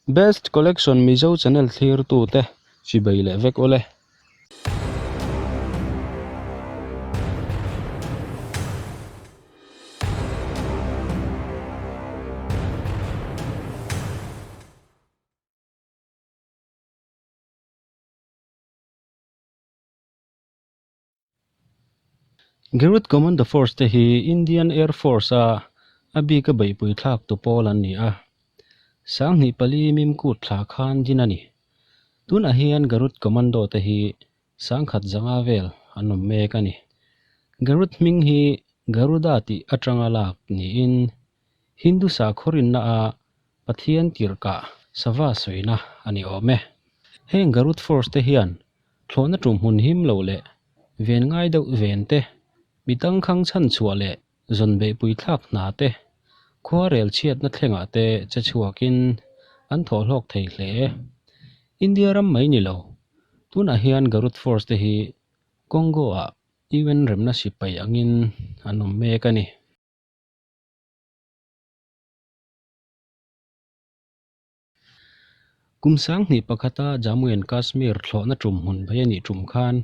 Best Collection Mizo channel thlirtute chibai leh vek awle. Garud Commando Force te hi Indian Air Force a a bika beihpui thlak tu pawl an ni a, 24 mimkut thla khan din a ni. Tunah hian Garud Commando te hi 1500 vel an awm mek a ni. Garud hming hi Garuda tih atanga lak niin Hindu sakhaw rinna a Pathian tirhkah sava sawina a ni awm e. Heng Garud Force te hian Thlawhna tum hmun him lo leh ven ngai deuh ven te, mi tangkhang chhan chhuah leh zawn beihpui thlak hna te, khua rel chhiatna thlengah te che chhuakin an thawh hlawk thei hle. India ram mai ni lo, tunah hian Garud Force te hi Congo-ah UN remna sipai angin an awm mek a ni. Kum 2001-a Jammu and Kashmir thlawhna tum hmun bei a nih tum khan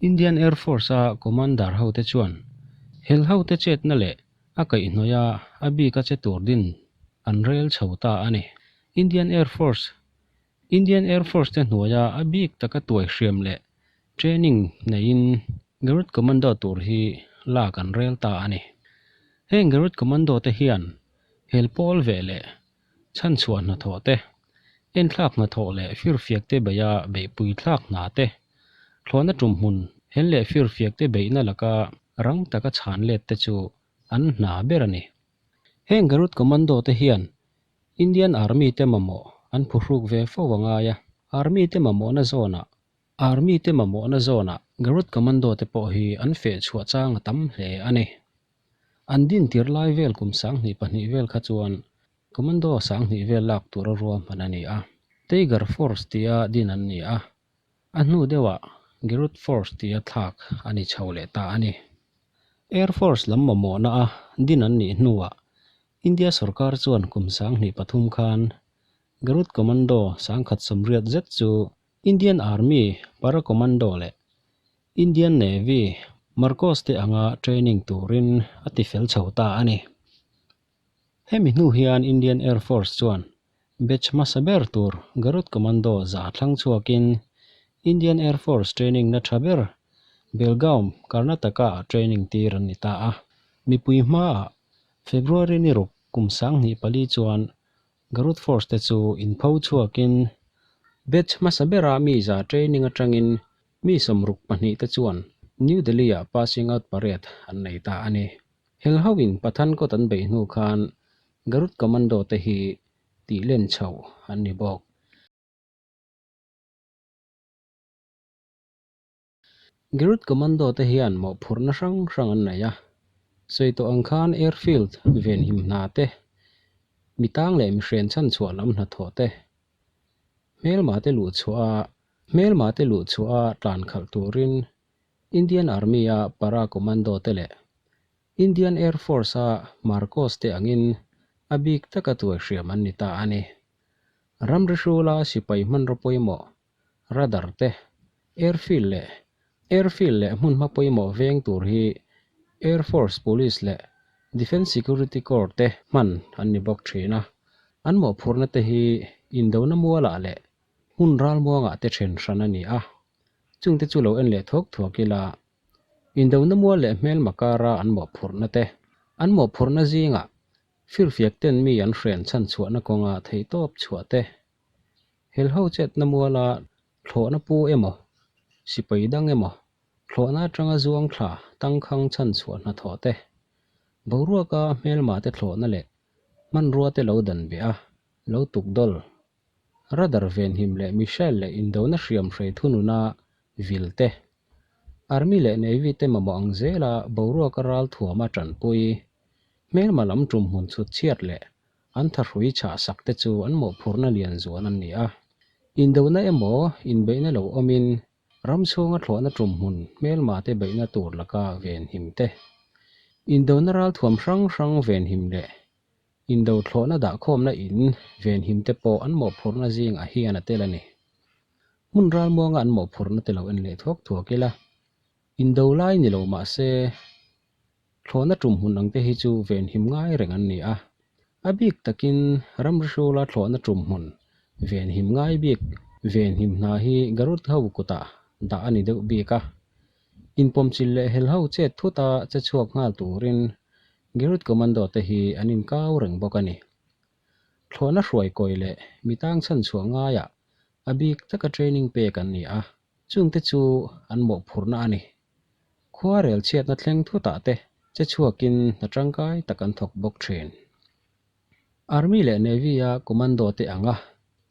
Indian Air Force-a commander hote chuan hel hote chetna leh a kaihhnawih a a bika che tur din an rel chho ta a ni. Indian Air Force Indian Air Force te hnuaia a bik taka tuai hriam leh training neiin Garud Commando tur hi lak an rel ta a ni. Heng Garud Commando te hian hel pawl ve leh Chhanchhuah hnathawh te, enthlak hnathawh leh firfiak te beia beihpui thlak hna te, thlawhna tum hmun hel leh firfiak te beihna laka rang taka chhan let te chu an hna ber a ni. Heng Garud Commando te hian Indian Army te mamawh an phuhruk ve fo a ngai a, Army te mamawhna zawnah Army te mamawhna zawnah Garud Commando te pawh hi an feh chhuah chang a tam hle a ni. An din tir lai vel kum 2002 vel kha chuan Commando 2000 vel lak tura ruahman a ni a, Tiger Force tia din an ni a, a hnu deuhah Garud Force tia thlak a ni chho leh ta a ni. Air Force lam mamawhna a din an nih hnuah India sorkar chuan kum 2003 khan Garud Commando 1080 zet chu Indian Army Para Commando leh Indian Navy Marcos te anga training turin a ti fel chho ta a ni. Hemi hnu hian Indian Air Force chuan batch hmasa ber tur Garud Commando za thlang chhuakin Indian Air Force training na tha ber Belgaum, Karnataka ah training tir an ni ta a. Mipui hmaah February ni ruk kum 2004 chuan Garud Force te chu inpho chhuakin batch hmasa bera mi za training atangin Mi 62 te chuan New Delhi-ah passing out parade an nei ta a ni. Hel hoin Pathankot an beih hnu khan Garud Commando te hi tih len chhoh an ni bawk. Garud Commando te hian mawhphurhna hrang hrang an nei a, sawi tawh ang khan airfield venhim hna te, mi tang leh mihren chhanchhuah lam hnathawh te, hmelma te luhchhuah a Hmelma te luh chhuah a tlan khalh turin Indian Army a Para Commando te leh Indian Air Force a Marcos te angin a bik taka tuai hriam an ni ta a ni. Ramri hrula sipai hmanraw pawimawh, radar te, airfield leh airfield leh hmunhma pawimawh veng tur hi Air Force Police leh Defence Security Corps te hman an ni bawk thin a. An mawhphurhna te hi indona mualah leh Hmun ralmuangah te then hran a ni a, chungte chu lo en leh thuak thuak ila, indona mual leh hmelma kara an mawhphurhna te, an mawhphurhna zingah firfiak ten mi an hren chhan chhuahna kawnga theihtawp chhuah te, helho chetna muala thlawhna pu emaw, sipai dang emaw, thlawhna atanga zuang thla tangkhang chhan chhuah hnathawh te, boruaka hmelma te thlawhna leh hmanrua te lo dan beh a, lo tukdawl. Radar venhim leh missile leh indona hriam hrei thununa vil te, Army leh Navy te mamawh ang zela boruaka ral thuama tanpui, hmelma lam tum hmun chhut chhiat leh an thahrui chhah sak te chu an mawhphurhna lian zuan an ni a. Indona emaw inbeihna lo awmin ram chhunga thlawhna tum hmun hmelma te beihna tur laka venhim te, indona ral thuam hrang hrang venhim leh. Indo thlawhna dahkhawmna in venhim te pawh an mawhphurhna zingah hian a tel a ni. Hmun ralmuanga an mawhphurhna te lo en leh thuak thuak ila, indo lai ni lo mah se thlawhna tum hmun ang te hi chu venhim ngai reng an ni a. A bik takin ramri hrula thlawhna tum hmun venhim ngai bik venhim hna hi Garud ho kutah dah a ni deuh bik a. Inpawmchilh leh hel ho chet thuta che chhuak nghal turin Garud Commando te hi an inkau reng bawk a ni. Thlawhna hruai kawi leh mi tang chhan chhuah ngaiah a bik taka training pek an ni a, chungte chu an mawhphurhna a ni. Khua rel chhiatna thleng thutah te che chhuakin hna tangkai tak an thawk bawk thin. Army leh Navy-a commando te anga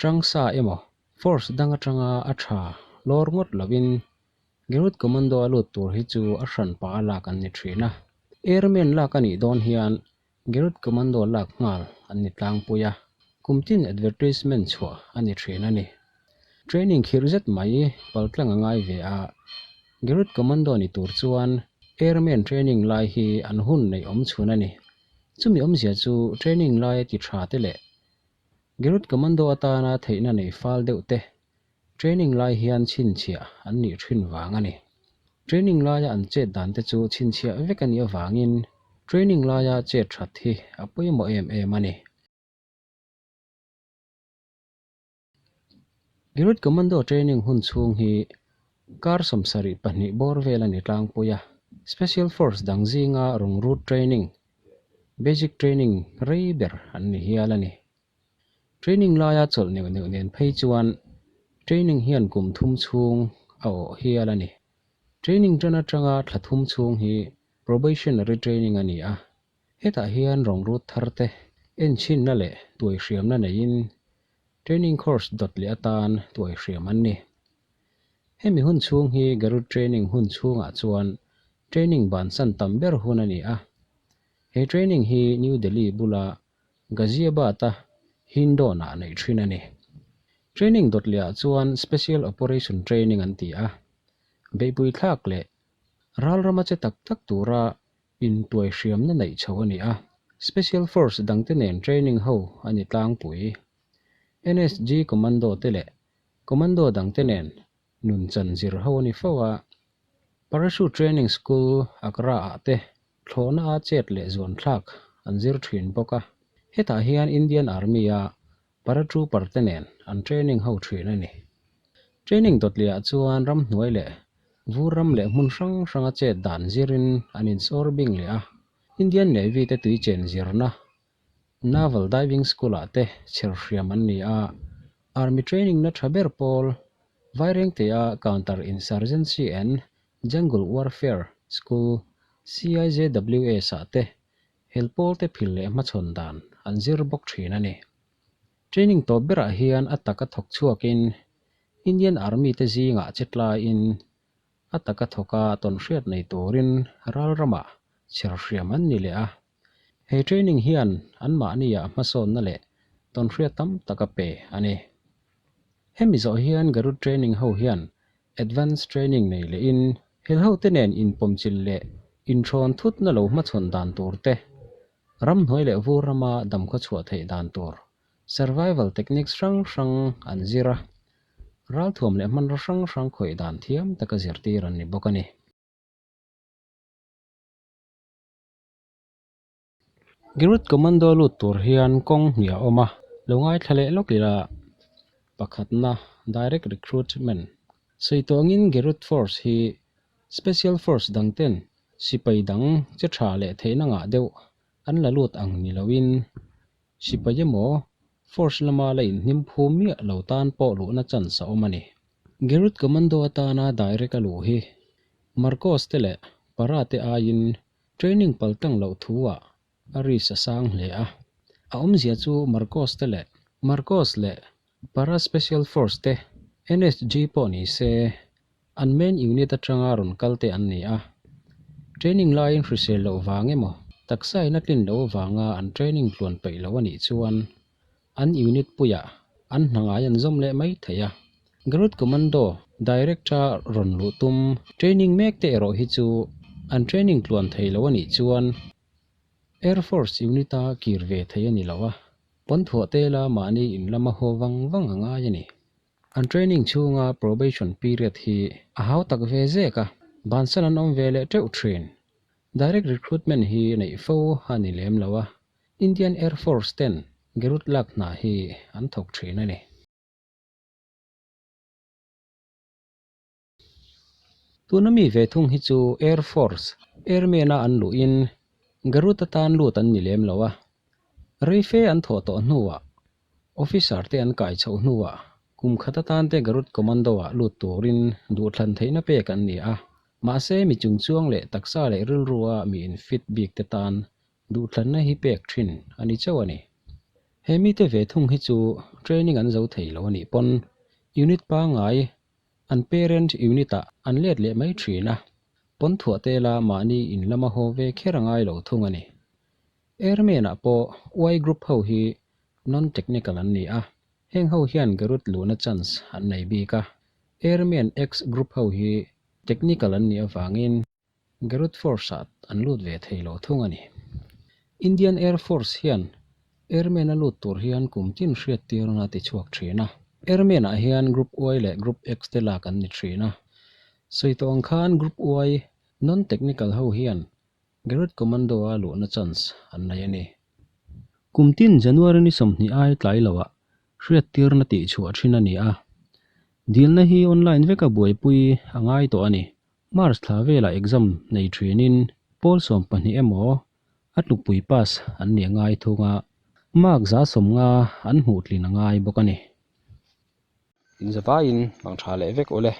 tang sa emaw force dang atanga a tha lawr ngawt lovin Garud commando a lut tur hi chu a hran pah a lak an ni thin a. Airmen lak a nih dawn hian Garud commando lak nghal an ni tlangpui a, kum tin advertisement chhuah a ni thin a ni. Training khirh zet mai paltlang a ngai ve a, Garud commando ni tur chuan airmen training lai hi an hun neih awm chhun a ni. Chumi awmzia chu training laia ti tha te leh Garud commando atana theihna nei fal deuh te Training lai hian chhinchhiah an nih thin vang a ni. Training laia an chet dan te chu chhinchhiah vek a nih avangin training laia chet that hi a pawimawh em em a ni. Garud Commando training hun chhung hi kar 72 bawr vel a ni tlangpui a. Special Force dang zinga rungrut training, basic training rei ber an ni hial a ni. Training laia chawlh neuh neuh nen phei chuan training hian kum thum chhung a awh hial a ni. Training tan atanga thla thum chhung hi probationary training a ni a, hetah hian rawngrut thar te enchhinna leh tuaihriamna neiin training course dawt leh atan tuaihriam an ni. Hemi hun chhung hi Garud training hun chhungah chuan training bansan tam ber hun a ni a, he training hi New Delhi bula Ghaziabad-a Hindon-ah neih thin a ni. Training dawt lehah chuan Special Operation Training an ti a, beihpui thlak leh ralrama che tak tak tura intuai hriamna neih chho a ni a, Special Force dangte nen training ho a ni tlangpui. NSG Commando te leh Commando dangte nen nun chan zir ho a ni fo a, Parachute Training School Agra-ah te thlawhna a chet leh zuan thlak an zir thin bawk a, hetah hian Indian Army-a paratrooper te nen an training ho thin a ni. Training dawtliah chuan ramhnuai leh vur ram leh hmun hrang hranga chet dan zirin an insawr bing leh a, Indian Navy te tui chen zirna Naval Diving School-ah te chher hriam an ni a, Army training na tha ber pawl Vairengtea Counter Insurgency and Jungle Warfare School, CIJWS, ah te hel pawl te phil leh hmachhawn dan an zir bawk thin a ni. Training tawp berah hian a taka thawk chhuakin Indian Army te zingah che tlaiin a taka thawka tawnhriat nei turin ral ramah chher hriam an ni leh a. He training hian anmahniah hmasawnna leh tawnhriat tam tak a pe a ni. Hemi zawh hian Garud training ho hian Advance training nei lehin helhote nen inpawmchilh leh inhrawn thutna lo hmachhawn dan tur te, ramhnuai leh vur rama damkhaw chhuah theih dan tur, survival techniques hrang hrang an zir a, ralthuam leh hmanraw hrang hrang khawih dan thiam taka zirtir an ni bawk a ni. Garud Commando lut tur hian kawng hnih a awm a, lo ngaithla leh lawk ila pakhatna Direct Recruitment sawi tawh angin Garud Force hi Special Force dang ten sipai dang che tha leh theihna ngah deuh an la lut ang ni loin sipai emaw Force lama la inhnim phum miah lo tan pawh luhna chance a awm a ni. Garud Commando atana direct a luh hi Marcos te leh Para te aiin Training pal tang loh thu ah a risk a sang hle a. A awmzia chu Marcos te leh Marcos leh Para Special Force te NSG pawh ni se an main unit atanga rawn kal te an ni a. Training laiin hrisel loh vang emaw taksa in a tlin loh avanga an training tluan peih lo a nih chuan An unit puiah an hna ngai an zawm leh mai thei a. Garud Commando Director rawn luh tum training mek te erawh hi chu an training tluan thei lo a nih chuan Air Force unit-a kir ve thei a ni lo a, pawnthuah tela mahni in lama haw vang vang a ngai a ni. An training chhunga probation period hi a hau tak ve zek a, bansan an awm ve leh teuh thin. Direct recruitment hi neih fo a ni lem lo a, Indian Air Force ten Gerut lak hna hi an thawk thin a ni. Tuna mi ve thung hi chu Air Force Airmen-a an luhin Garut atan lut an ni lem lo a, reife an thawh tawh hnuah Officer te an kai chhoh hnuah kum khat atan te Garut Commando-ah lut turin duhthlan theihna pek an ni a, mahse mi chungchuang leh taksa leh rilrua mi infit bik te tan Duhthlanna hi pek thin a ni chauh a ni. He mite ve thung hi chu training an zo thei lo a nih pawn unit pangngai an parent unit ah an let leh mai thin a, pawn thuah te la mahni in lama haw ve kher a ngai lo thung a ni. Airmen ah pawh Y group ho hi non-technical an ni a, heng ho hian Garut luhna chance an nei bik a, Airmen X group ho hi technical an nih avangin Garut Force-ah an lut ve thei lo thung a ni. Indian Air Force hian Airmen a lut tur hian kum tin hriat tirna a ti chhuak thin a. Airmen-ah hian Group Y leh Group X te lak an ni thin a. Sawi tawh ang khan Group Y non-technical ho hian Garut Commando-a luhna chance an nei a ni. Kum tin January ni 20 ai tlai loah hriat tirna tih chhuah thin a ni a. Dilna hi online veka buaipui a ngai tawh a ni. March thla velah exam nei thinin pawl 12 emaw a tlukpui pass an nih a ngai thung a, mark 150 an hmuh tlin a ngai bawk a ni. Inzavaiin mang tha leh vek ule.